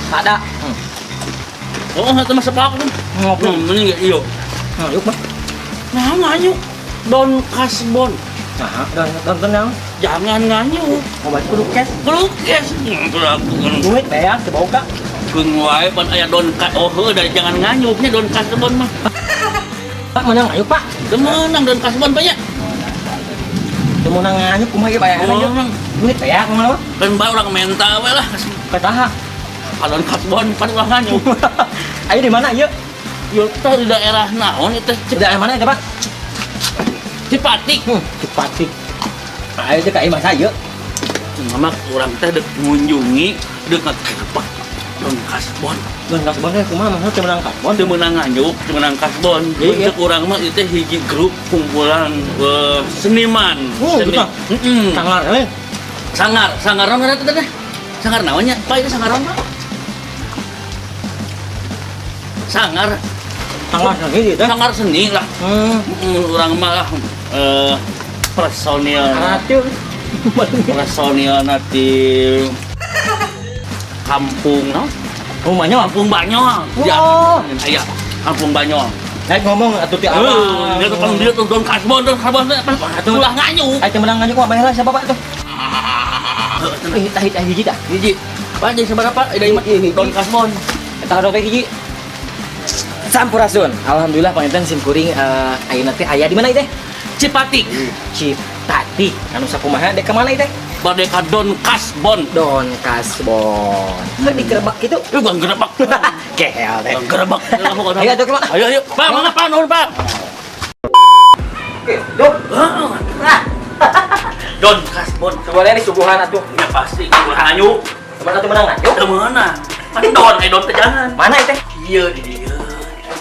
Ada. Oh, eta mah sepak. Ngopi. Mending ge ieu. Nah, yuk mah. Nah, nganyuk. Don Kasbon. Nah, don don don naon? Jangan nganyuk. Obat kudu cash. Kudu cash. Duit beak teu boga. Keun wae pan aya Don Kas. Oh, heuh dari jangan nganyuknya Don Kasbon mah. Pak menang ayo, Pak. Teu meunang Don Kasbon Pak nya. Teu meunang nganyuk kumaha ieu bayaran ieu? Meunang. Duit beak kumaha mah? Kan bae urang menta we lah. Kataha. Ka Don Kasbon pan ulah nganyuk. Ayo di mana ieu? Ieu teh di daerah naon ieu teh? Di daerah mana itu, Pak? Cipatik. Cipatik. Ayo teh ka imah saya. Mama urang teh dek ngunjungi dek ngagerebek Don Kasbon. Don Kasbon teh kumaha maksudna teu meunang kasbon? Teu meunang nganyuk, teu meunang kasbon. Iya. Untuk urang mah ieu teh hiji grup kumpulan seniman. Oh, Seni. gitu. Heeh. Sangar euy. Sangar, sangar naon ngaranna teh? Sangar naon nya? Pak, itu sangar naon, Pak? Sangar, Sangar seni teh. Sangar seni lah. Urang mah lah personil. Karatil. Personil nanti kampung no? Rumahnya Kampung Banyol. Ya, Oh. aya Kampung Banyol. Naik ngomong atuh ti awal. Dia tuh kan dia tuh Don Kasbon, Don Kasbon teh Atuh. ulah nganyuk. Ayo teu meunang nganyuk mah bayar lah siapa Pak tuh? Eh, tah tah hiji tah. Hiji. Pak, jadi seberapa Pak? Ada Hiji, hiji. Don Kasbon. Eta teh hiji. Sampurasun. Alhamdulillah panginten sim kuring ayeuna teh aya di mana ieu teh? Cipatik. Cipatik. Anu sakumaha dek ka mana ieu teh? Bade ka Don Kasbon. Don Kasbon. Heuh digerebek kitu. Itu bang gerebek. Gehel teh. Bang gerebek. Ayo atuh kumaha? Ayo ayo. Pak, mangga Pak, nuhun Pak. Oke, Duk. Nah, Don Kasbon. sebenarnya disuguhan atuh. Ya pasti ulah nganyuk. Sebenarnya teu meunang nganyuk. Teu meunang. Pan don, eh don teh jangan. Mana ieu teh? Iya di dieu.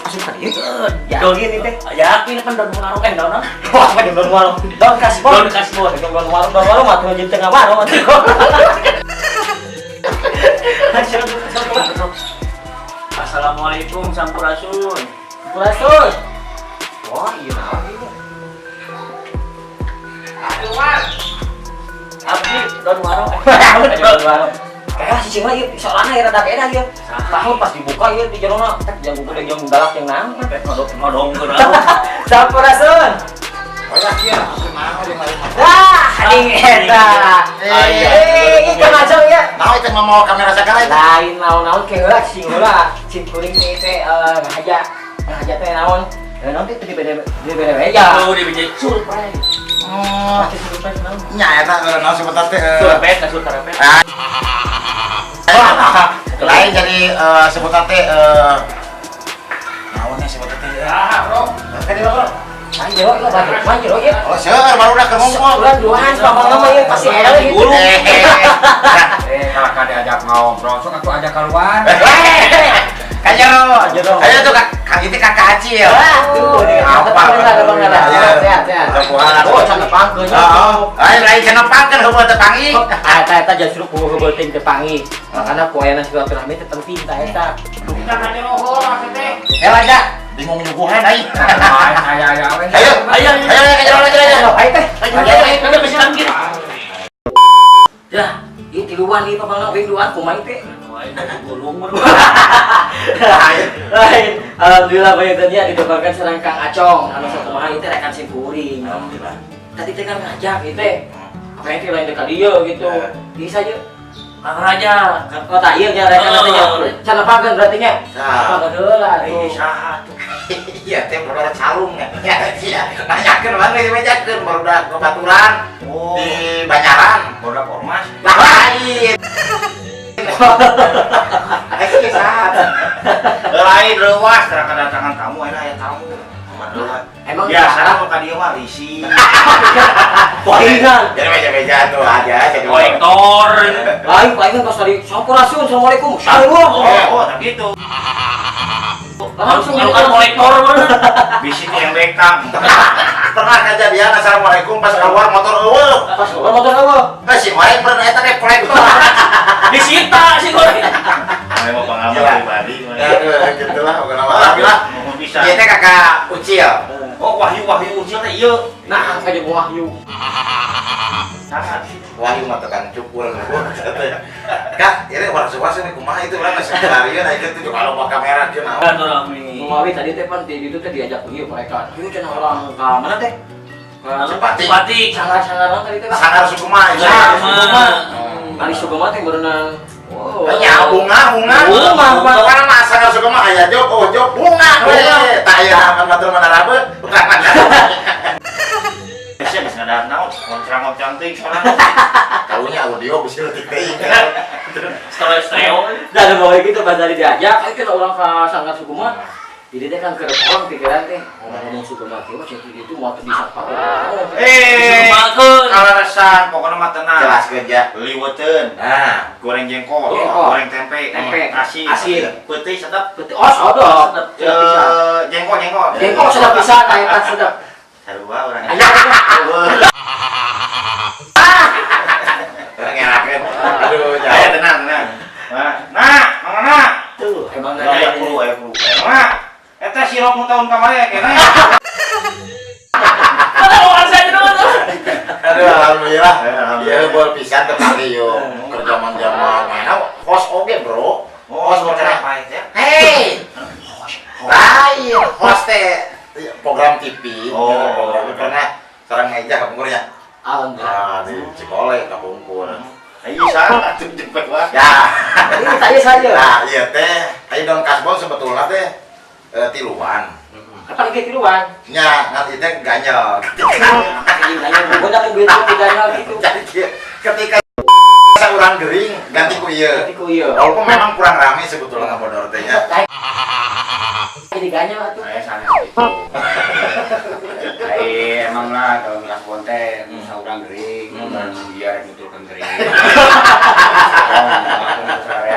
Asup ka dieu. Don Yakin ieu teh. Yakin kan Don Warung eh don. Wah, apa di Don Warung? Don Kasbon. Don Kasbon. Don Warung, Don Warung mah tuh jeung tengah warung atuh. Assalamualaikum sampurasun. Sampurasun. Wah, iya naon ieu? Abdi Don Warung. Don Warung. Kayak si cing ieu soalna ieu rada beda ieu. Tahun pas dibuka ieu di jerona teh jang gede jeung galak jeung naon. Ngodong ngodong geura. Sampurasun. Dah, anjing eta. Eh, ieu Kang Acong ya. Nah, itu mau mau kamera segala itu. Lain naon-naon ke heula sing heula. Cing kuring teh teh ngahaja. Ngahaja teh naon? Naon teh di bede beja. Oh, di biji surprise. Oh, Pasti surprise naon. nya eta naon sebentar teh. Surprise, nah surprise. Ah, lain jadi sebutan teh naonnya sebutan teh. Ah, bro. Kan dia bro. Ayo, ieu batu mah jero ieu. Oh, seueur baru udah keur ngomong. Urang duaan pamang mah ieu pasti eleh gitu. Guru. Kalau kan diajak ngobrol, sok aku ajak keluar. Kajero. Kajero. Ayo tuh kak itu kakak Acil. Wah, tuh Apa? Sehat, sehat, sehat. Oh, can nepangkeun nya. Heeh. Lain lain cenah pangkeun heueuh teu pangi. Ah, eta eta justru kudu heubeul teh teu pangi. Makana ku ayana silaturahmi teh penting tah eta. Eh, Raja. Bingung nyuguhan aing. Ayo, ayo, ayo. Ayo, Ayo, ayo ayo kajero aja aja. Ayo teh. Ayo, ayo, ayo, ayo, bisa tangkir. Ya, ieu tiluan ieu pamangna euy duaan kumaha teh. Gulung mah. Lain, alhamdulillah banyak tadi didapatkan sareng Kang Acong anu sakumaha ieu teh rekan sim kuring. Alhamdulillah. Tadi teh kan ngajak ieu teh. Apa teh lain dekat dieu gitu. Bisa aja. Kang Raja. Oh, tak ieu nya rekan teh nya. Can nepangkeun berarti nya. Sah. Nepangkeun heula Eh, atuh. saha tuh? Iya, teh baru ada calung ya. Iya, nanyakeun banget di mejakeun baru udah kebaturan di Banyaran. Bodak ormas. Lain. Eh, saha. Lain leuwas, terang kedatangan tamu, enak ya tamu. Emang Biasanya mau ka dieu mah risih. Palingan. Jadi meja-meja tuh aja jadi. Kolektor. Lain palingan pas tadi sampurasun, assalamualaikum. Salam. Oh, tapi itu. Langsung Langsung kan kolektor mana? Bisi yang backup. Pernah kejadian assalamualaikum pas keluar motor eueuh. Pas keluar motor apa? Nah, si goreng pernah eta teh kolektor. Disita si goreng. Memang pengalaman Gila. pribadi. Aduh, gitu lah, bukan apa. Alhamdulillah. Mau bisa. Ieu teh kakak Ucil. Oh, Wahyu Wahyu Ucil teh ieu. Nah, kayak Wahyu. Sangat. Wahyu mah tekan cukur Kak, ini orang suka sih kumaha itu urang geus seharian aya itu kalau bawa kamera dia naon. Silaturahmi. Kumawi tadi teh pan di itu teh diajak ieu mereka. Ieu cenah orang ka mana teh? Ka Sepati. Pati. Sanggar-sanggar tadi teh. Pak. Sangar Sukuma ya. Sukuma. Ari Sukuma teh berenang. Wow. Ya bunga bunga. Bunga, bunga. Karena mah Sangar Sukuma aya jok, oh jok bunga we. Tah aya aman batur mana rabe. Bukan mana. Biasanya bisa ngadar naon, ngoncang cantik soalnya. Tahunya audio bisa leutik teuing. Stereo stereo. Dan mau gitu pas tadi diajak, ayo kita orang ke Sanggar Sukuma. Jadi teh kan keur pikiran teh ngomong-ngomong Sukuma kieu mah cek itu mau teu disapa. Eh, Sukumakeun. kaleresan pokoknya mah tenang. Jelas kerja. Liweteun, Nah, goreng jengkol, Jengkol. goreng tempe, Tempe. asin, Asin. putih sedap. Betul. Oh, sedap. Sedap pisan. Eh, jengkol, jengkol. Jengkol sedap pisan, nah eta sedap. Sarua urang. Aya orang ngerakeun. Aduh, Ayo jauh. tenang, tenang. Nah, nah, mana nah? tuh emang Aya kru, aya kru. Nah, eta sirop nu tahun kamari kena. Ada orang saya dulu tuh. Aduh, alhamdulillah. Alhamdulillah. Ya, bol pisan teh kali yo. Keur zaman-zaman mana host oge, Bro. Oh, Host pernah pernah. ya. Hei. Lain host teh program TV. Oh. Program pernah sareng meja kapungkurnya. Alhamdulillah. Nah, di Cikole kapungkur. Ayo salah atuh jempet wae. Ya. Ini saya saja. Nah, iya teh, ayo Don Kasbon sebetulnya teh tiluan. Kapan ge tiluan? Nya, ngan ieu teh ganyel. Iya, gua dah duit teh ganyel gitu. Jadi ketika urang gering ganti ku ieu. Ganti ku ieu. Walaupun memang kurang rame sebetulnya ngabodor teh nya. Jadi ganyel atuh. Saya sana gitu. Ai emang lah kalau ngelas konten, bisa urang gering, urang biar nutulkeun gering.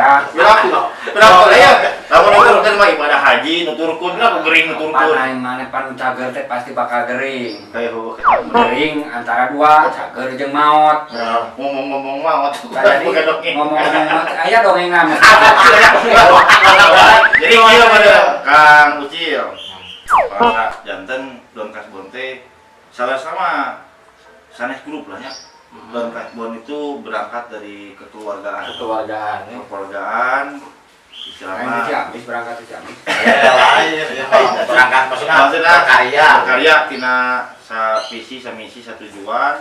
Oh, Berapa ya? Lamun nuturkeun mah ibadah haji nuturkeun, kenapa gering nuturkeun? Pan mana pan cager teh pasti bakal gering. Kayak heueuh. Gering antara dua, cager jeung maot. Nah, ngomong-ngomong mah waktu Jadi bukan dongeng. ngomong-ngomong maot, aya dongengan. Jadi kieu pada Kang Ucil. Pak janten Don Kasbon teh salah sama sanes grup lah nya. Don Kasbon itu berangkat dari kekeluargaan. Kekeluargaan. Kekeluargaan Lain di istilahnya Ciamis berangkat di Ciamis. Ya lain, ya berangkat maksudnya Maksudnya berkarya. Berkarya tina sa visi sa misi sa tujuan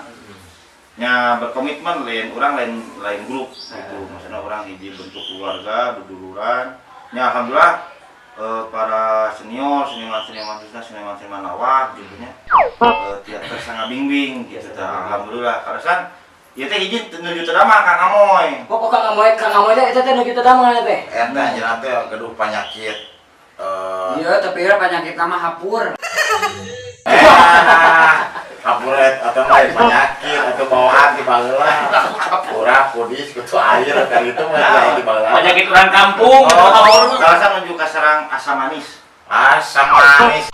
nya berkomitmen lain orang lain lain grup gitu maksudnya orang hiji bentuk keluarga duduluran nya alhamdulillah para senior seniman seniman khususnya seniman seniman lawak gitu nya teater sangat bingbing gitu tah alhamdulillah karena san ieu teh hiji nuju teu damang Kang Amoy. Kok Kang Amoy teh eta teh nuju teu damang teh. Eta jenah teh gaduh penyakit Iya, tapi era penyakit nama hapur. Hapuret atau lain penyakit atau bawaan di baheula. Urang kudis kutu air kali itu mah di baheula. Penyakit orang kampung. Oh, salah menuju ka sarang asam manis. Asam manis.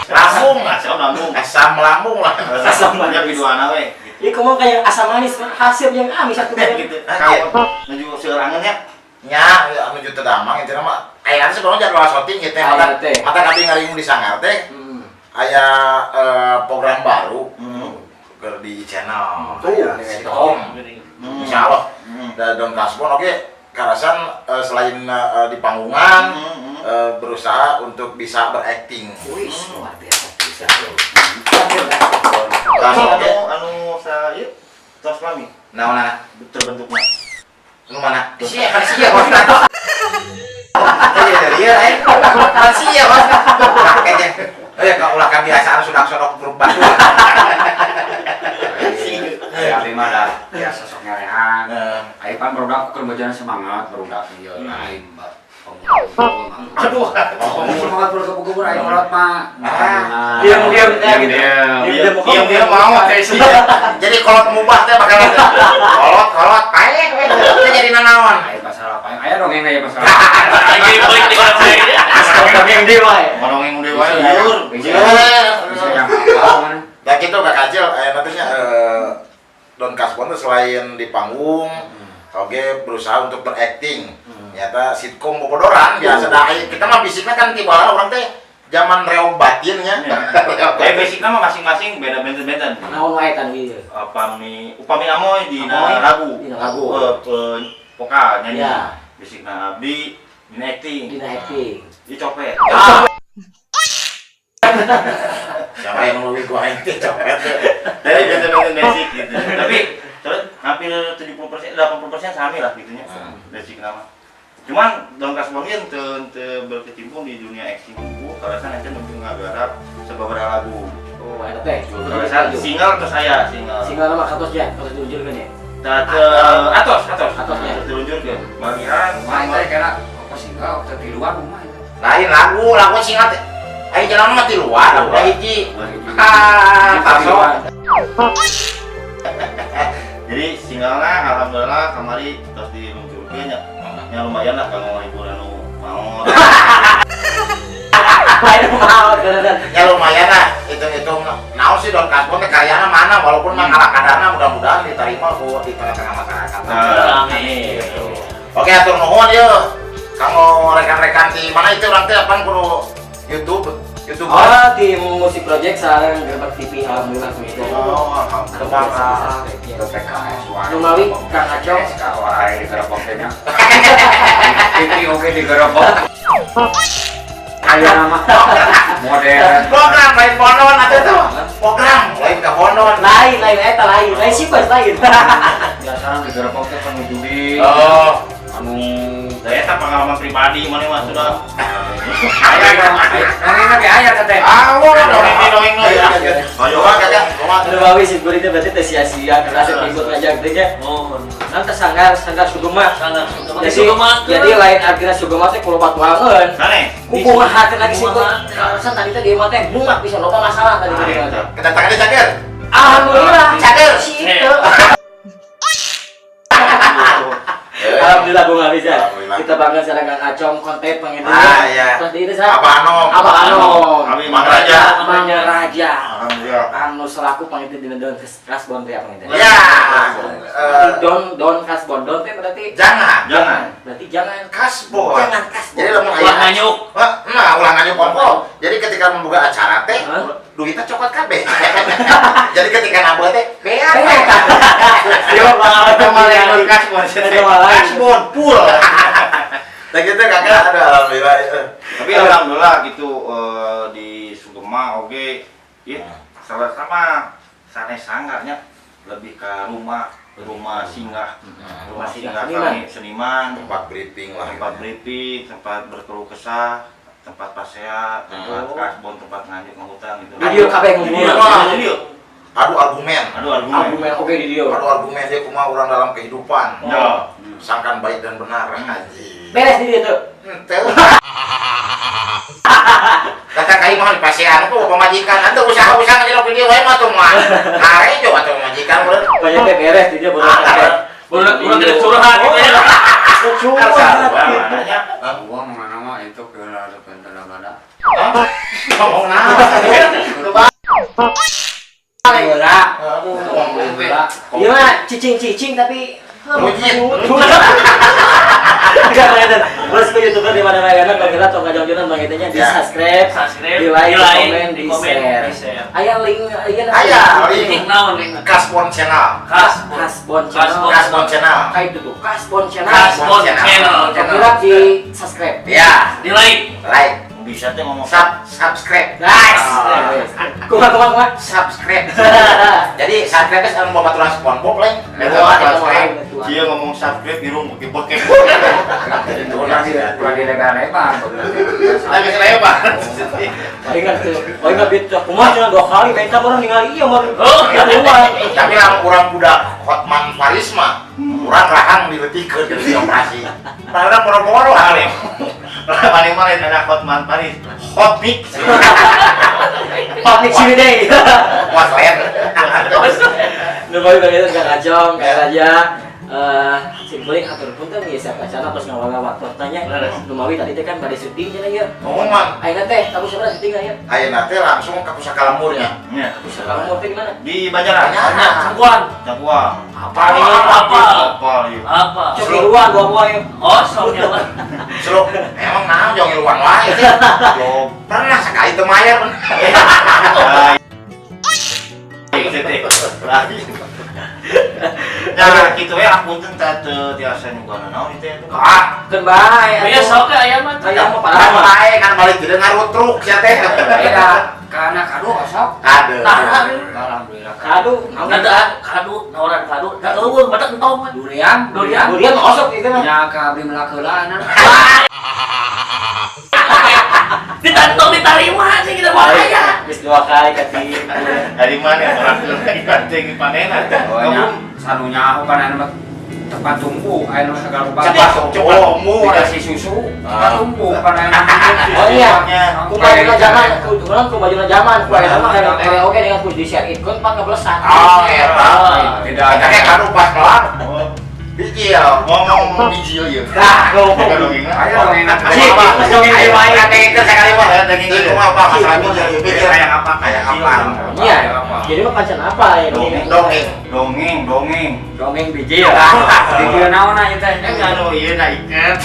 Lambung, Asam lambung. asam lambung lah. Asam manis. Ya piduana we gitu. Ieu kumaha kayak asam manis hasil yang amis satu Gitu. Kau menuju seueur angeunnya. Nya menuju teu damang intina mah aya sebelumnya jadwal syuting gitu Aya mata teh. mata kami ngaringung di Sangar teh aya program baru keur di channel Tuh, aya sitcom. Insyaallah. Da Don Kasbon oke karasan selain di panggungan berusaha untuk bisa berakting. Wih, luar biasa bisa. Anu anu sa ieu tos lami Naon terbentuknya. Nu mana? Sia kan sia bos. Iya iya eh. Kan sia bos. Kayaknya. Eh enggak ulah kebiasaan sudah sodok grup batu. Ya, abi mah dah biasa sok ngelehan. Eh, Ayo pan barudak keur bejana semangat barudak ieu lain mbak. Aduh. Semangat barudak aing kolot mah. Ah. Diam-diam teh gitu. Diam-diam. Diam-diam mau teh sih. Jadi kolot mubah teh bakal kolot kolot paek we teh jadi nanaon. Ayo masalah apa? Ayo dongeng aja masalah. Lagi balik di orang saya. Dongeng dewa ya. Ngomongin udah wae liur. Bisa bisa yang apa mana? Ya gitu Kak Kacil, nantinya Don Kasbon tuh selain di panggung, oke berusaha untuk berakting. Ternyata sitkom bobodoran biasa dah. Kita mah bisiknya kan tiba orang teh Zaman reog batinnya. Ya basicnya mah masing-masing beda benten-benten. Naon wae kan ieu? Upami upami Amoy dina Amoy, lagu. Dina lagu. Vokal nyanyi. Iya. Basicna abdi dina acting. Dina acting. Dicopet. Ah. Siapa yang lebih gua aing teh copet. Jadi benten-benten basic gitu. Tapi terus hampir 70% 80% sami lah gitunya. Basic nama. Cuman Don Kasbon ge teu teu berkecimpung di dunia acting buku karena nanti nuju ngagarap sababaraha lagu. Oh, eta teh. Karena single terus saya single. Single mah katos ya, katos diluncurkeun ya. Tah teu atos atos Atosnya. Atos diluncurkeun. Bagian Mah teh kira apa single teu di luar rumah itu. Lain lagu, lagu single teh. Ayo jalan mah di luar, lagu hiji. Ah, taso. Jadi singlenya alhamdulillah kamari terus diluncurkeun nya. Ya lumayan lah kanggo hiburan nu maot. Lain maot beneran. Ya lumayan lah, hitung-hitung naon sih Don Kasbon teh karyana mana walaupun mah ngala kadarna mudah-mudahan diterima ku di tengah-tengah masyarakat. Nah, Amin. Oke, atur nuhun yeuh. Kanggo rekan-rekan di mana itu urang teh apaan kudu YouTube, YouTube. Oh, tim musik project sareng Gerbek TV alhamdulillah gitu. Oh, alhamdulillah. Ke PKS wae. Numawi Kang Acong. SK wae digerebek teh nya. TV oge digerebek. Aya nama modern. Program lain ponon atuh tuh. Program lain ka ponon. Lain lain eta lain, lain sih lain. Biasana digerebek teh penuh judi. Oh, Anu saya tak pengalaman pribadi mana mah sudah. aya aya ge aya teh. Ah, wah, Dongeng dongeng Ayo, Ayo kakak, kumaha? Numawi sih gurih teh berarti teh sia-sia karena saya ikut ngajak teh nya. Oh, Nanti sanggar sanggar Sugema. sanggar Sugema. Jadi jadi lain artinya Sugema teh kulo patuangeun. Sane. Kumaha hati lagi sih Kumaha hati. Kalasan tadi teh dia mah teh bunga bisa loba masalah tadi tadi mah teh. Kedatangan dia cager. Alhamdulillah. Cager. Situ. Alhamdulillah bunga bisa. Alhamdulillah. Kita bangga sareng Kang Acong konten pengen Ah, iya. Terus di itu sa. Abah Anom. Abah Anom. Kami Mang Raja. Mang Raja. Alhamdulillah. Anu selaku panginten dina Don Kasbon teh panginten. Ya. Don Don Kasbon Don teh berarti Jangan. Jangan. berarti jangan Kasbon. Jangan kasbon. Jadi lamun Ulah aya nganyuk. Nah, ulah nganyuk kongko. Jadi ketika membuka acara teh, Hah? duitnya cokot kabeh. Jadi ketika nambah teh, beak. Yo, Kemarin Kasbon. Kasbon full. Nah gitu kakak, aduh alhamdulillah. Tapi alhamdulillah gitu di Sugema oge ya salah sama sanes sanggarnya lebih ke rumah rumah singgah rumah singgah Seniman. kami seniman Tempat briefing lah. tempat briefing tempat berkeluh kesah tempat pasea tempat Oh. kasbon tempat nganjuk ngutang gitu Di dieu kabeh ngumpul. Di dieu, di dieu. Adu argumen. Aduh argumen Argumen oke di dieu. Adu argumen dia kumaha orang dalam kehidupan. Ya. Sangkan baik dan benar. Anjing. Beres di dieu tuh. Henteu. Kata kai mah di pasean tuh pamajikan atuh usaha-usaha ngajak video wae mah tuh mah. Harejo atuh pamajikan meureun. Banyak teh beres di dieu baru Ah, Udah udah tidak curhat gitu ya. Curhat. Mananya Uang mana mah itu kira ada benda-benda. Ngomong naon? Heula. Aduh, ngomong teh. Iya mah cicing-cicing tapi Rujit. Enggak banget. Bos ke YouTuber di mana mana kalau kita tong ngajong-jongan bang nya di Ya. subscribe, Subscribe, di like, di like, komen, di di komen, share. di share. Aya link aya Aya Link link naon link? Kasbon Channel. Kasbon. Kasbon Channel. Kasbon Channel. Kayak itu tuh, Kasbon Channel. Kasbon Channel. Channel. Kira di subscribe. Ya, Di like. like, bisa teh ngomong subscribe. Nice. Kumaha kumaha kumaha. Subscribe. Jadi subscribe teh anu babaturan SpongeBob lain. Eta Wah, eta subscribe. mah dia ngomong subscribe irung beke-beke Kurang dilebar-lebar. Lagi lebar. Paling kan tuh, paling kan beda. Kumaha cenah dua kali benta orang ningali ieu mah. Oh, keluar. Tapi lamun urang budak Hotman Paris mah, urang rahang diletikeun di operasi. Padahal boro-boro Paling paling mah lain anak Hotman Paris. Hot mix. Public Day. Waslen. Nu bae bang itu Kang Acong, Kang Raja. Simkuring hatur punten ieu siapa tos ngawaga waktosna nya. Lumawi tadi teh kan bade syuting cenah ieu. Ngomong mah. Ayeuna teh kamu sabaraha syuting aya? Ayeuna teh langsung ke pusaka lemburnya. Nya. Pusaka lembur teh di mana? Di Banjaran. Cangkuan. Cangkuang. Apa Apa? Apa? Apa? Sok iluan gua ieu. Oh, sok ya. Seluk. Emang naon jong iluan wae sih. Pernah sekali teu mayar. Ya gitu ya, punten teh teu tiasa nyuguhan naon itu ya. Ah, Keun bae. Iya sok aya mah. Aya mah kan padahal. bae kan balik jadi ngarutruk sia teh. Aya kana kado sok. Kade. Alhamdulillah. Kado, naon Ada kado, nawaran kado. Da eueuh badak entong mah. Durian, Durian. Durian mah osok itu mah. Nya ka abdi melak heula. Ditantong ditarima sih kita bahaya. Geus dua kali katipu. Dari mana orang lagi pancing panenan. Oh nya sanu nyaho kan anu mah tempat tumbuh, aya nu segala rupa. Cepat tumbuh. Dikasih susu, tempat tumbuh kan aya nu. Oh iya. Ku bajuna zaman, ku urang ku bajuna zaman, ku aya mah aya oge dengan ku di-share ikon pan ngebelesan. Oh, eta. Tidak ada. Eta kado pas kelar. Bijil. Ngomong bijil ya. Nah, ngomong. Ayo dongeng. Dongeng Ayo wae. ayo sekali mah. Daging Itu mah apa masalah bijil bijil Kayak apa? Kayak apa? Iya. Jadi mah pancen apa ya dongeng? Dongeng. Dongeng, dongeng. Dongeng bijil. Bijil naon ieu teh? Anu ieu na iket.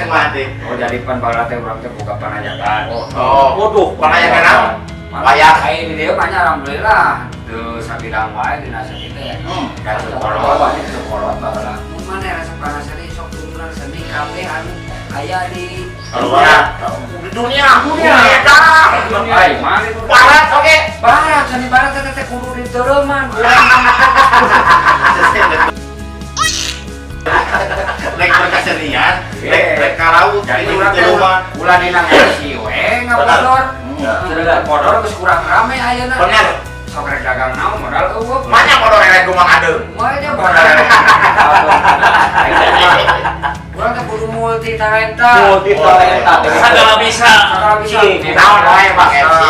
Kumaha teh? Oh jadi pan baheula teh urang teh boga panajakan. Oh. Waduh, Panajakan naon? Wayang. Aya di dieu banyak alhamdulillah. Teu sabidang wae dina seni teh. Da teu kolot, teu kolot baheula. Mun maneh resep kana seni sok turunan seni kabeh anu aya di Di dunia. Dunia. Ai, mana itu? Barat oke. Barat, seni barat teh teh kudu ditereuman. Rek berkesenian, rek ka laut, Jadi itu urang teh ditereuman. ulah dina MC we ngabodor. Bener. Bodor geus kurang rame ayeuna. Bener. Sok rek dagang naon modal eueuh. Banyak bodor rek kumang adeung. Moal nya bodor. Urang teh kudu multi talenta. Multi talenta. Segala bisa. Segala bisa. Naon wae Bang MC.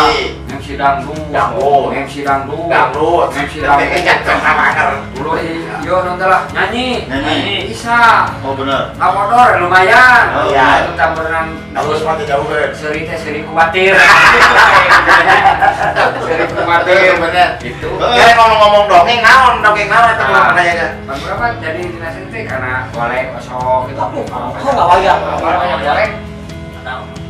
MC dangdut. Dangdut. MC dangdut. Dangdut. MC dangdut. Dulu yo nonton lah nyanyi. Nyanyi. Bisa. Oh bener. Ngabodor lumayan. Oh, iya. Itu tambahan Terus mah dijauheun. seri teh seri kuatir. Seri kuatir. Bener. Gitu. Ya ngomong-ngomong dongeng naon eta mah panajakan. Bang berapa jadi dinas itu karena golek kosong gitu. Aduh, kok nggak wayang? Wayang golek.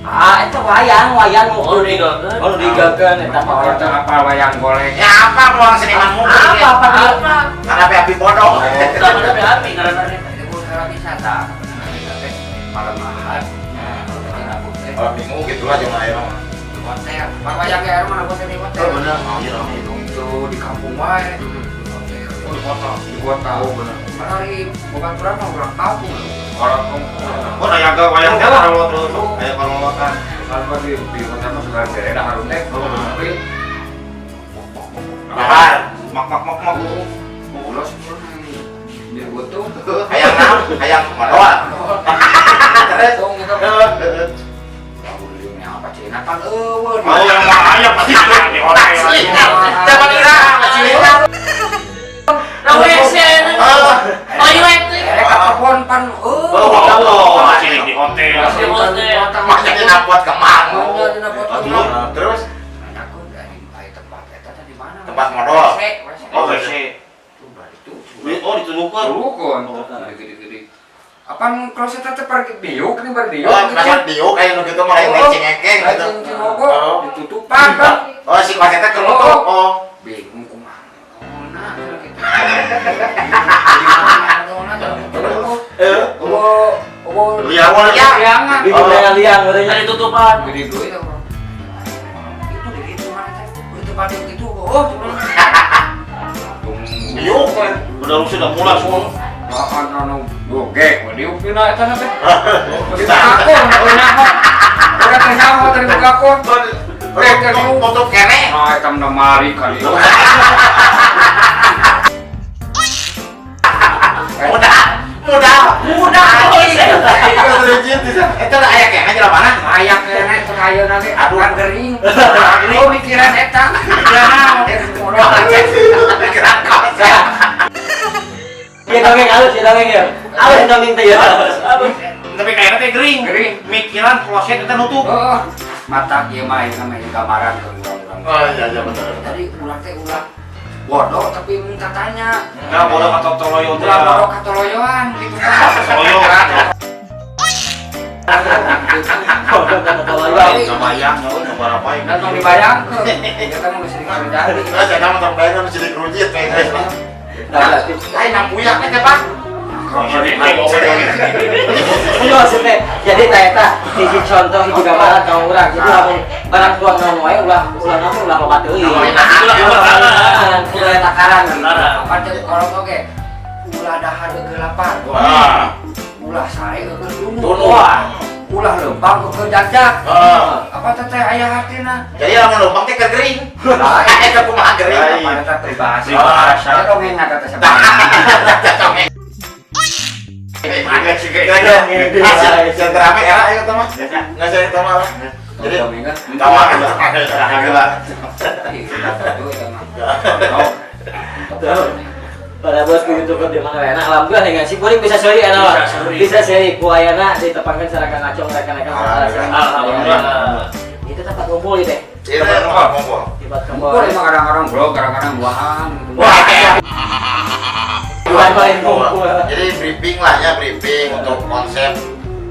Ah, itu wayang, wayang Oh, digageun. Oh, digageun eta mah. Orang teh apa wayang golek? Ya apa ruang seniman muda? Apa apa Apa? Karena api bodoh. Bukan ada api ngaranna. Itu usaha wisata. Malam ahad. Malam minggu gitu lah cuma ayo. Di hotel. Pak wayang ge anu mana di hotel. Oh bener. Oh iya rame dong. Itu di kampung wae. Oh di kota. Di kota. Oh bener. Padahal bukan kurang mah urang kampung. Orang kampung. Oh aya ga wayang teh kalau terus aya kololotan. Kalau di kota mah segala daerah harun teh. Oh bener. Tapi Bahar. Mak mak mak mak. ulos di butuh. Hayang naon? Hayang modoa. Terus Dong gitu. Apa Cina kan eueuh. Oh yang mah aya pasti di hotel. Zaman ira, cilina. Rawe sih. Toilet. Rek telepon pan eueuh. Oh, cilik di hotel. Di hotel. Makanya dina buat kemang. Dina buat kemang. Terus Aku dari tempat eta teh di mana? Tempat modal. WC, WC. Oh WC. Oh ditulukeun. Tulukun. Gede-gede. Apaan kloset teh pergi diuk nih bar diuk. Oh, kloset diuk aya nu kitu mah lain cengekeng gitu. Cengekeng ditutupan kan. Oh, si klosetnya kelutup. Oh. Bingung kumaha. Nah, gitu. Oh, Liang liangan. Di dunia liang katanya. Ada tutupan. Gede duit itu. Itu di itu mana teh? Itu tempat itu. Oh, Diuk. Udah rusuh udah mulai semua. Anu gogek, diuk dina eta teh. Aku nyaho. Urang teh nyaho tadi buka akun. Tutup kene. Nah, eta mah mari kali. Mudah. Eta aya kene jelema mana? Aya kene teh ayeuna teh Aduh. kan gering. Oh, mikiran eta. Mikiran naon? Mikiran kaos. Dongeng halus ya dongeng ya. Halus dongeng teh ya. Tapi kayaknya teh gering. Gering. Mikiran kloset kita nutup. Oh, mata ieu mah ieu mah gambaran ke urang-urang. Oh iya bener. Jadi ulah teh ulah bodoh tapi minta tanya. Nah, bodoh atau toloyo teh. Ulah bodoh katoloyoan gitu kan. Toloyo. Bodoh kata toloyo. Kebayang, nggak apa Dan tong dibayangkeun. Ya kan geus sering terjadi. Nah, saya mah tong bayangkeun sidik rujit kayak gitu. Nah, Lain nampuyak teh, Pak. Iya maksudnya, jadi teh eta hiji contoh hiji gambaran ka urang. Jadi lamun barang tuang naon wae ulah ulah naon ulah loba teuing. Ulah takaran, ulah takaran gitu. Apa cek kolot oge? Ulah dahar eueuh lapar. Wah. Ulah sare eueuh dungu. Dungu. Wah. Ulah leumpang eueuh jajak. Heeh. Apa teh teh aya hartina? Jadi lamun leumpang teh keur gering. Lain. Eh, keur kumaha gering? Apa teh peribahasa. Peribahasa. Ya dongeng eta teh sebenarnya. Hasil rame era ayo teh mah. Nggak saya teh mah. Jadi Dongeng kan. minta maaf. Alhamdulillah. Tuh. Pada bos ku youtuber di mana enak alhamdulillah dengan si kuring bisa seri enak lah. Bisa seri ku ayana ditepangkan secara Kang Acong rekan-rekan Alhamdulillah. Itu tempat ngumpul itu. Itu tempat ngumpul. Tempat ngumpul. Ngumpul emang kadang-kadang blog, kadang-kadang buahan gitu. Wah. Bukan paling ngumpul. Jadi briefing lah ya, briefing untuk konsep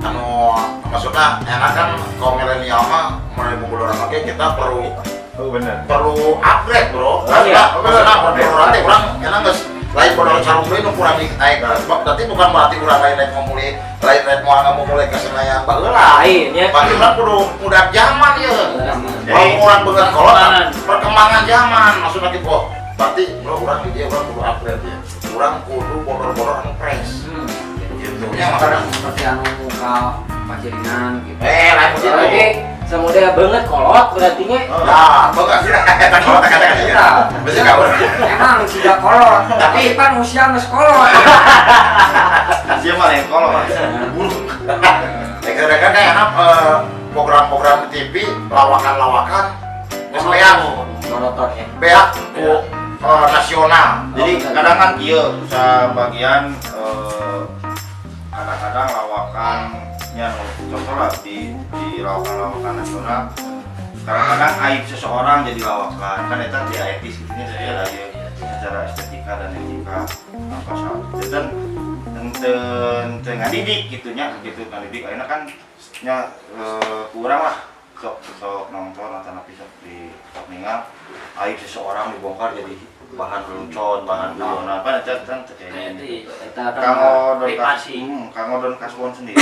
anu maksudnya enak kan kaum milenial mah mulai orang oke kita perlu Oh bener. perlu upgrade bro. Oh, iya. Maksudnya perlu nanti orang enak geus lain bodoh sarung deui nu kurang naik. Berarti bukan berarti urang lain naik ngomuli, lain naik moal ngomuli ke Senayan baheula. Lain ya. Berarti urang kudu mudah zaman ieu. Kalau urang beungeut kolot perkembangan zaman maksudna kitu. Oh, berarti bro urang di dieu urang kudu upgrade ya. Urang kudu bodor-bodor anu fresh. Gitu nya maksudna Seperti anu ka paciringan gitu. Lain begitu. Oke, semudah banget kolot berarti nya. Nah, bagus. Eta kolot kata-kata ya. Bisa kabur. Emang sudah kolot, tapi kan usia geus kolot. Sia mah lain kolot. Buruk. Kadang-kadang enak program-program di TV, lawakan-lawakan geus beak, Monoton ya. beak ku nasional. Jadi kadang kan kieu sebagian kadang-kadang lawakannya contoh lah di lawakan-lawakan nasional kadang-kadang aib seseorang jadi lawakan kan itu tidak etis gitu nya secara secara estetika dan etika apa salah dan ente ngadidik gitu nya gitu ngadidik akhirnya kan nya kurang lah sok sok nonton atau napi sok di sok ningal aib seseorang dibongkar jadi bahan lelucon bahan guyonan apa itu kan kayaknya Kang Odon Kasbon sendiri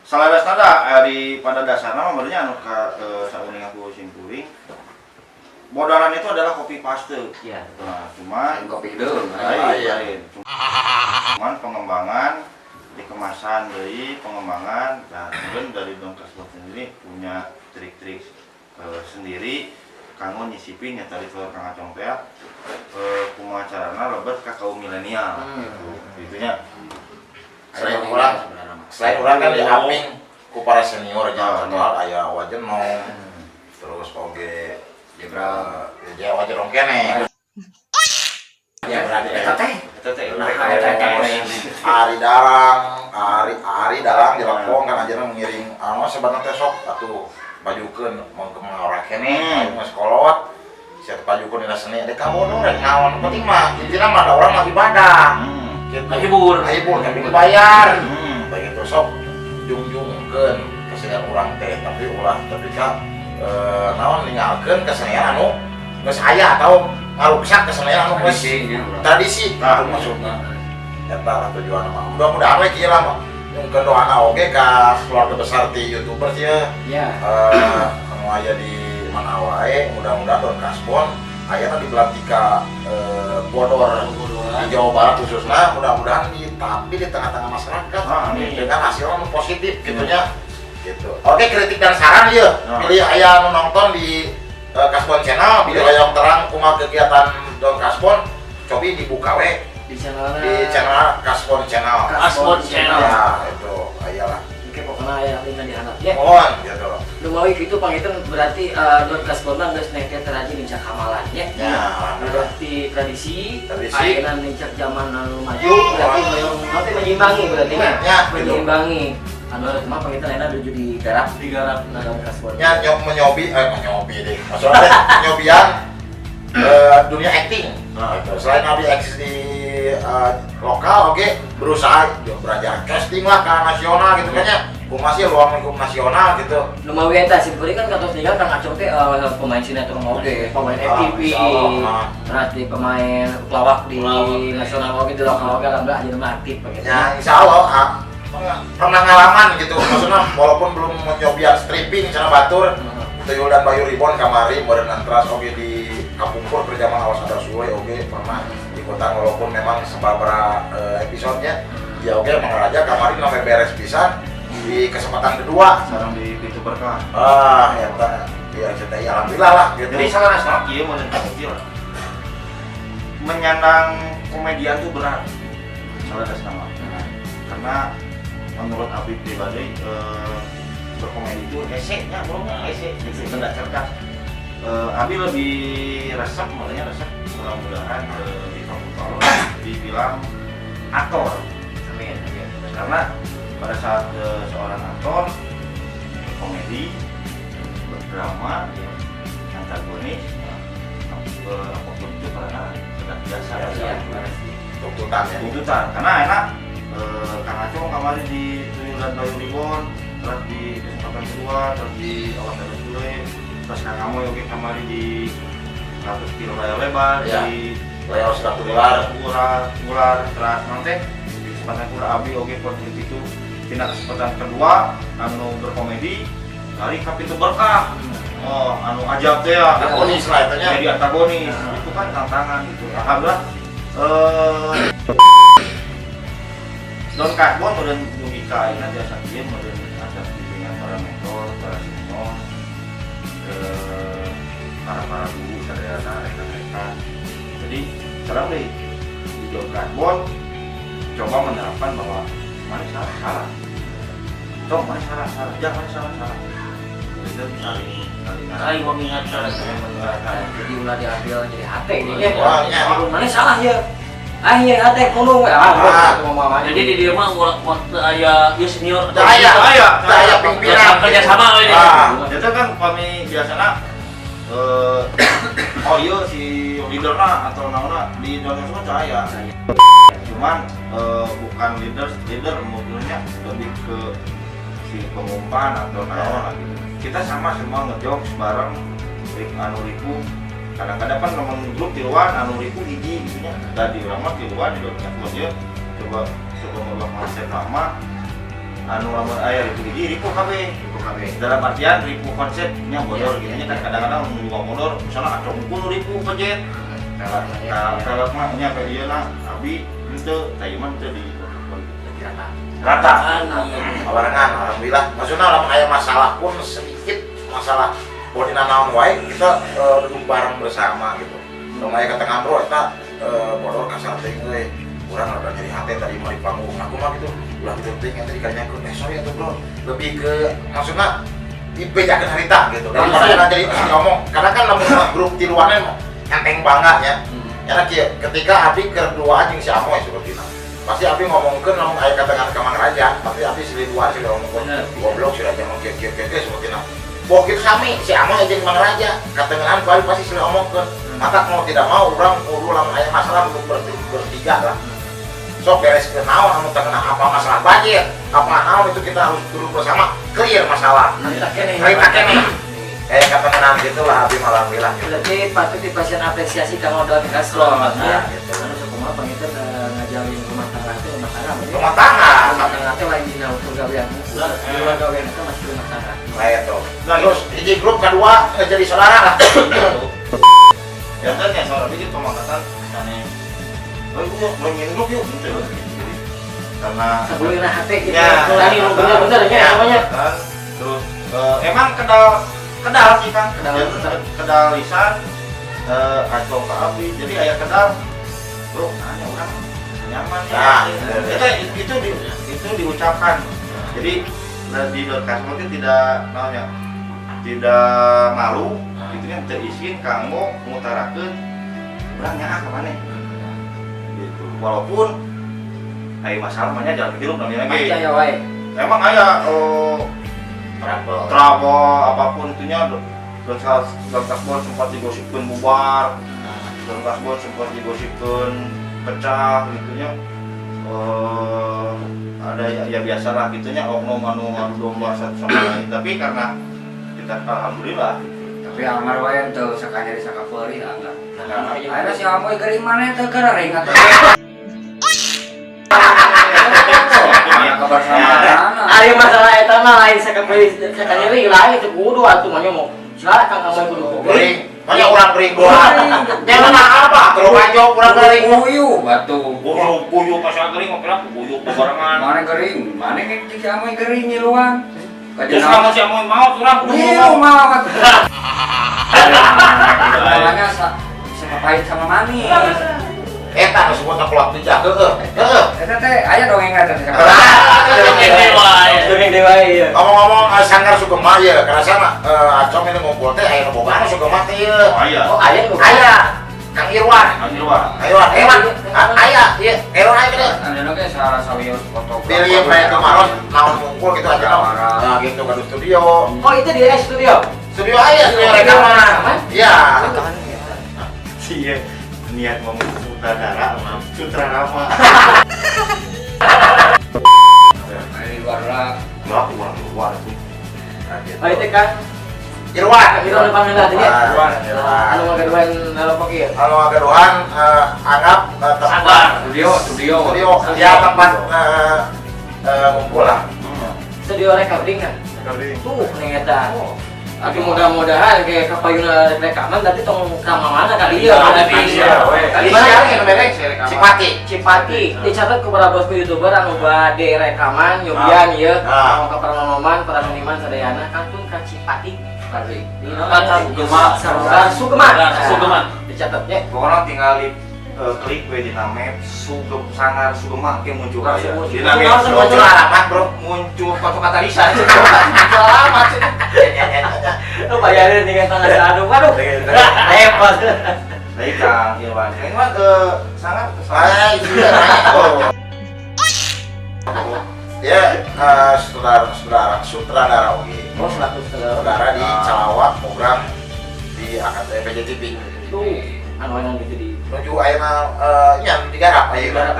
salah nada dari pada dasarnya maksudnya anu ka sauning aku simpuring modalan itu adalah copy paste. Iya. Nah, cuman kopi deung. Lain. Cuman pengembangan di kemasan dari pengembangan nah kemudian dari Don Kasbon sendiri punya trik-trik sendiri kanggo nyisipin ya tadi kalau Kang Acong teh kumaha carana lebet ka kaum milenial gitu. Itunya Selain urang kan diaping ku para senior nya contoh aya Wajenong terus oge Jebra ya Wajenong keneh. Ya eta teh. Eta teh. Ari Dalang, Ari Dalang di Lakong kan ajarna mengiring anu sebenarnya teh sok atuh pajukeun mun kumaha keneh geus kolot siap pajukeun dina seni dek kabodo rek naon penting mah intina mah da urang mah ibadah. Gitu. Hibur, tapi dibayar. Begitu sok jungjungkeun kesenian urang teh tapi ulah tapi ka naon ninggalkeun kesenian anu geus aya atau ngaruksak kesenian anu geus tradisi nah maksudna eta lah tujuan mah. Mudah-mudahan we kieu lah mah nyungkeun doana oge ka keluarga besar ti YouTuber sia. Iya. Anu aya di mana wae mudah-mudahan Don Kasbon ayana di belantika bodor di Jawa Barat khususnya mudah-mudahan di tapi di tengah-tengah masyarakat dengan hasil positif gitunya gitu. Oke, kritik dan saran ya pilih aya nu nonton di Kasbon Channel, pilih aya terang kumaha kegiatan Don Kasbon cobi dibuka we di channel Kasbon Channel. Kasbon Channel. Ya, itu aya lah. Oke, pokoknya aya link di handap ya. Mohon gitu. Lumawi Mawi kitu panginten berarti Don Kasbon mah geus nengke teraji nincak kamalan nya. Ya, alhamdulillah. Berarti tradisi, Tradisi. Ayeuna nincak zaman anu maju, berarti hoyong nanti menyimbangi berarti nya. Ya, gitu. Menyimbangi. Anu mah panginten ayeuna nuju digarap, Digarap. na Don Kasbon. Nya menyobi deh. Maksudnya teh nyobian dunia acting. Nah. Gitu. Selain abi eksis di lokal, oke, berusaha belajar casting lah ke nasional gitu kan ya. Kumaha sih ruang lingkup nasional gitu. Nu mawi eta simkuring kan katos ninggal Kang Acong teh pemain sinetron oge, pemain Ah, FTV, insyaallah, ah. terus di pemain pelawak di Pelawak. Nasional oge, di lokal oge alhamdulillah ayeuna mah aktif begitu. Ya, insya Allah pernah ngalaman gitu. Maksudnya walaupun belum menyobian stripping sana batur, Tuyul dan Bayu Ribon kamari meureun teras oge di Kapungkur kerjaan Awas Ada Sule oge pernah ikutan walaupun memang sababaraha episodenya ya oke. Mang Raja kamari sampai beres pisan di kesempatan kedua. Sareng di Pintu Berkah. Ah ya di RCTI, alhamdulillah lah gitu. Jadi salah salah kieu mun kecil menyandang komedian tuh berat salah nama, karena menurut Abi pribadi berkomedi itu hese nya bro, hese gitu, tidak cerdas. Abi lebih resep, makanya resep mudah-mudahan di Kampung dibilang aktor. Amin, amin. Karena pada saat seorang aktor berkomedi, berdrama, antagonis, apapun itu karena sudah biasa. Iya. Tuntutan ya. Tuntutan karena enak Kang Acong kemarin di Tuyul dan Bayu Ribon, terus di kesempatan kedua, terus di Awas Ada Sule, terus Kang Amoy oke kemarin di 100 kilo layar lebar di Layar 100 ular. Ular ular, terus nanti di kesempatan kedua Abi oke konflik itu pindah kesempatan kedua anu berkomedi lari ke Pintu Berkah, oh anu ajab teh ya. Antagonis lah itu nya. Jadi antagonis itu kan tantangan gitu. Alhamdulillah Don Kasbon udah dugi ka ayeuna jasa ieu meureun atas bimbingan para mentor, para senior, para para guru sadayana, rekan-rekan. Jadi sekarang deh di Don Kasbon coba menerapkan bahwa mana salah salah, coba mana salah salah, jangan salah salah. Jadi saling saling Saling mengingatkan. Saling mengingatkan. Jadi ulah diambil jadi hate ini ya. Wah, nya. Mana salah ya? Ah iya hate kuno ya. Ah. Ah, Jadi di dia mah ulah waktu aya ieu senior atau Aya, aya. Aya pimpinan. Kerja sama we. Ah. Jadi kan kami biasanya oh iya si leaderna atau naonna di Indonesia mah aya. Cuman bukan leader leader mobilnya, lebih ke si pengumpan atau naon lah gitu. Kita sama semua ngejokes bareng rik anu ripuh. Kadang-kadang kan ngomong grup tiluan anu ripuh hiji gitu nya. Da di urang mah tiluan di Indonesia dia coba coba merubah konsep lama anu lamun aya ripuh hiji, ripuh kabeh. Ripuh kabeh. Dalam artian ripuh konsepnya bodor gitu nya kan. Kadang-kadang nunggu bodor misalnya acong kudu ripuh pejet kalau kalau mah nya ka ieu lah abi henteu tah ieu mah henteu di Rata. Rata. Barengan, alhamdulillah. Maksudnya lamun aya masalah pun sedikit masalah mau dina naon wae kita duduk bareng bersama gitu. Lamun aya kata bro eta bodor kasar teuing euy. Urang rada nyeri hati tadi mau di panggung. Aku mah gitu, ulah gitu teuing eta dikanyakeun. Eh sorry atuh bro. Lebih ke maksudnya dibejakeun harita gitu. Daripada jadi ngomong. Karena kan lamun grup tiluannya mah enteng banget ya. Karena kieu, ketika Abi kedua jeung si Amoy seperti pasti Abi ngomongkeun lamun aya katangan ka Mang Raja, pasti Abi silih dua silih ngomongkeun. Bener. Goblok si Raja mah kieu kieu kieu kieu seperti Boh kitu sami si Amoy jeung Mang Raja, katengahan ku Abi pasti silih ngomongkeun. Maka mau tidak mau urang kudu lamun aya masalah duduk bertiga lah. Sok beres ke naon anu teu kena apa masalah budget, apa naon itu kita harus duduk bersama clear masalah. Harita keneh. Harita keneh. Kayak katengahan gitu lah Abi alhamdulillah. Berarti patut dipasihan apresiasi kanggo Don Kasbon Nah, ya. gitu. Anu sakumaha panginten ngajalin rumah tangga itu rumah tangga berarti. Rumah tangga. Rumah tangga teh lain dina ukur gawean. Di luar gawean itu masih rumah tangga. Nah itu. Terus hiji grup kedua jadi saudara lah. Ya kan ya soal bikin pemangkatan aneh. Oh itu mau main grup yuk gitu. Jadi karena Sebelumnya hati gitu. Ya. Tadi bener-bener ya namanya. Kan, terus emang kedal kedal sih Kang. Kedal. Jadi, kedal lisan kacau ke Abi. Jadi aya kedal bro, nanya orang nyaman ya. Nah, Itu diucapkan. Jadi di Don Kasbon itu tidak namanya Tidak malu gitu nya, teu isin kanggo ngutarakeun urang nyaah ka maneh gitu, walaupun aya masalah mah nya jalan hidup namanya Pasti lagi aya wae. Emang aya, oh, Trouble. Trouble apapun itunya. Don Kasbon sempat digosipkeun bubar, Don Kasbon sempat digosipkeun pecah gitu nya. Eh, ada ya, ya biasalah gitu nya, oknum anu ngadu domba satu sama lain, tapi karena kita alhamdulillah. Tapi anggar wae teu sakanyeri sakapeurih anggar. Ayeuna si Amoy gering maneh teu gering atuh. Mana kebersamaan. Ari masalah eta mah lain sakapeurih sakanyeri lain, itu kudu atuh mah nyomong. Salah Kang Amoy kudu Gering. Banyak orang gering doang. Jangan apa? Terus aja orang gering. Puyuh batu. Puyuh puyuh pasal gering ngopi lah puyuh bebarengan. Mana gering? Mana jeung si Amoy gering ngiluan. Terus kamu si Amoy mau urang kudu Iya, ngomong. mau kan. Namanya sama pahit sama manis. Eta nu sebutna kolot bijak heueuh. Heueuh. Eta teh aya dongeng eta teh. Dongeng dewa iya. Ngomong-ngomong Sanggar Sugema ya, karena sana Acong ini ngumpul teh aya nu bogaan Sugema teh ieu. Oh iya. Oh, aya nu Aya Kang Irwan. Kang Irwan. Ayo, Irwan. Aya, ieu Irwan aya gede. Anjeunna ge salah sawios fotografer. Pilih proyek kemarin naon ngumpul gitu aja naon. Nah, gitu ke studio. Oh, itu di studio. Studio aya, studio rekaman. Iya. Iya, niat ngomong sutradara mah sutradara. Dari luar lah. Lah, urang luar tuh. Nah, gitu. Oh, itu kan Irwan. Irwan depan heula tadi. Irwan, Irwan. Anu ngagaduhan nalopok ieu. Kalau ngagaduhan anggap tempat Studio, studio. Studio, ya tempat ngumpul lah. Studio recording kan. Tuh nih eta. Tapi mudah-mudahan kayak kapayuna rekaman nanti tong ka mana kali ya. Iya, we. Di mana yang beres? Cipati. Cipati dicatat kepada bosku youtuber anu bade rekaman nyobian ieu Ah. ka para nonoman, para seniman sadayana kantun ka Cipati Pasti. di Sugema. Sanggar Sugema. Sugema. Dicatat ya. Pokoknya tinggal di klik we di map Sugem Sanggar Sugema ke muncul Langsung aya. muncul. Di map Langsung Muncul alamat, Bro. Muncul foto kata Lisa. Muncul alamat. Lu bayarin dengan tangan sadu. Waduh. Repot. Baik Kang Irwan. Kang Irwan ke Sanggar ke Sanggar. Ah, itu dia nanya. Oh. Dia sutradara, sutradara, sutradara oke. Oh, selaku sutradara. Sutradara di Calawak, program di AKTV PJTV. Tuh, anu anu gitu di Menuju ayeuna nya digarap ayeuna.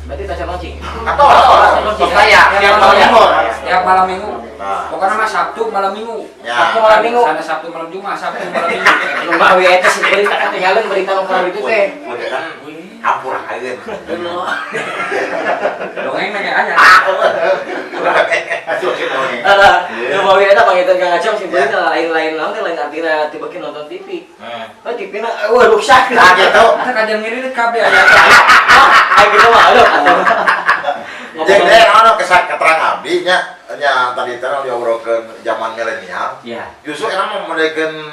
Berarti tasya launching. Atau atau saya Tiap malam minggu. Tiap malam minggu. Nah. Pokoknya mah Sabtu malam minggu. Ya. Sabtu malam minggu. Sana Sabtu malam Jumat, Sabtu malam minggu. Nu mah we eta si berita ketinggalan berita nu kurang itu teh. Ampura ayeuna. Dongeng nanya aja. Alah, nu mah we eta pangitan Kang Acong si berita lain-lain naon teh, lain artina tiba nonton TV. Oh, TV na wah rusak. Nah, gitu. Kita kajian ngirilit kabeh aya. Ah, gitu mah aduh. Jadi anu kesan keterang abdi nya nya tadi teh diobrolkeun zaman milenial. Ya. Justru emang memodelkeun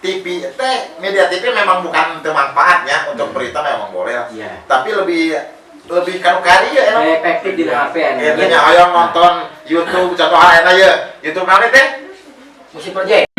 TV teh, media TV memang bukan teu manfaatnya untuk berita, memang boleh lah. Iya. Tapi lebih lebih kanu kari ya emang. Efektif di HP anu. Gitu nya hoyong nonton YouTube contoh ayeuna ye. YouTube naon teh? Musik Project.